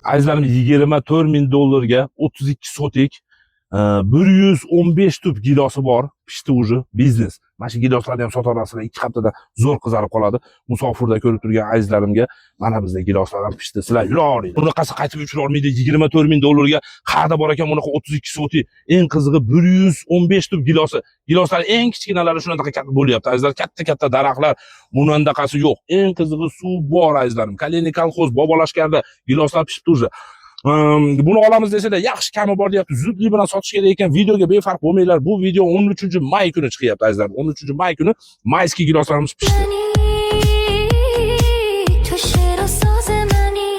Azizlarim, 24 ming dollarga 32 sotik, 115 tup gilosi bor, pishdi уже, biznes. Mana shu giloslarni ham sota olasizlar, 2 haftada zo'r qizarib qoladi. Musofirda ko'rib turgan azizlarimga, mana bizda giloslar ham pishdi, sizlar yuraveringlar. Bunaqasi qaytib uchrolmaydi 24 ming dollarga. Qayerda bor ekan bunaqa 32 sotik? Eng qizig'i, 115 tup gilosi. Giloslar eng kichkinalari shunaqa katta bo'lyapti, azizlar, katta katta daraxtlar, bunaqasi yo'q. Eng qizig'i, suv bor, azizlarim. Kalinin kolxoz, Bobolashkarda giloslar pishibdi уже. Buni olamiz desanglar, yaxshi kami bor deyapti. Zudlik bilan sotish kerak ekan. Videoga befarq bo'lmanglar. Bu video 13 may kuni chiqyapti, azizlar. 13 may kuni майский giloslarimiz pishdi. منی تو شعر و ساز منی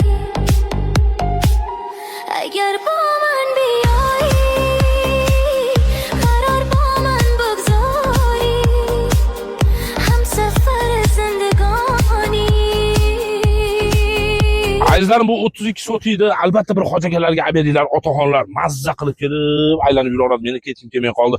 اگر با من بیایی قرار با من بگذاری هم سفر زندگانی. Azizlarim, bu 32 sotikni albatta bir hoji akalarga olib beringlar, otaxonlar mazza qilib kelib aylanib yuraveradi. Meni ketgim kelmay qoldi.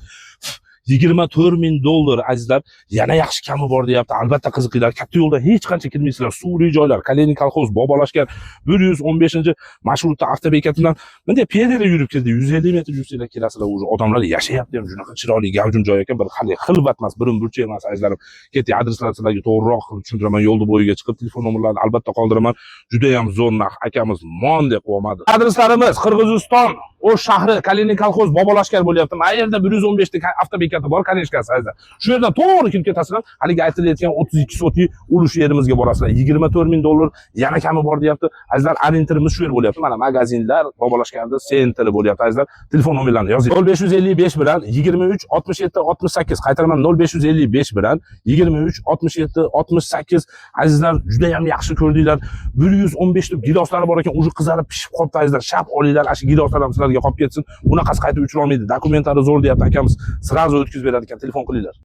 24 ming dollar, azizlar, yana yaxshi kami bor deyapti. Albatta qiziqinglar. Katta yo'lda hech qancha kirmaysizlar. Suvli joylar, Kalinin kolxoz, Bobolashkar, 115 marshrutda avtobekatidan bunday piyoda yurib kirdi. 150 metr yursanglar, kelasizlar, уже odamlar yashayapti ham. Shunaqa chiroyli gavjum joy ekan, bir hali xilvat emas, birin burchak emas, azizlarim. Ketdik, adreslarni sizlarga to'g'riroq qilib tushuntiraman. Yo'lni bo'yiga chiqib telefon nomerlarini albatta qoldiraman. Juda ham zo'r narx, akamiz mondek qilmadi. Adreslarimiz: Qirg'iziston, O'sh shahri, Kalinin kolxoz, Bobolashkar bo'lyapti. Mana yerda 115 ta avtobekati bor, конечка si, azizlar. Shu yerdan to'g'ri kirib ketasizlar. Haligi aytilayotgan 32 sotik ulush yerimizga borasizlar. 24 ming dollar, yana kami bor deyapti. Azizlar, orientirimiz shu yer bo'lyapti. Mana magazinlar, Bobolashkarda центр i bo'lyapti, azizlar. Telefon nomerlarini yozing. 0555 bilan 23 67 68. Qaytaraman, 0555 bilan 23 67 68. Azizlar, juda ham yaxshi ko'rdinglar. 115 tup giloslari bor ekan, уже qizarib pishib qolibdi, azizlar. Shap olinglar, ana shu giloslar ham sizlarga qolib ketsin. Bunaqasi qaytib uchrolmaydi. Dokumentlari zo'r deyapti akamiz. Сразу o'tkazib beradi ekan, telefon qilinglar.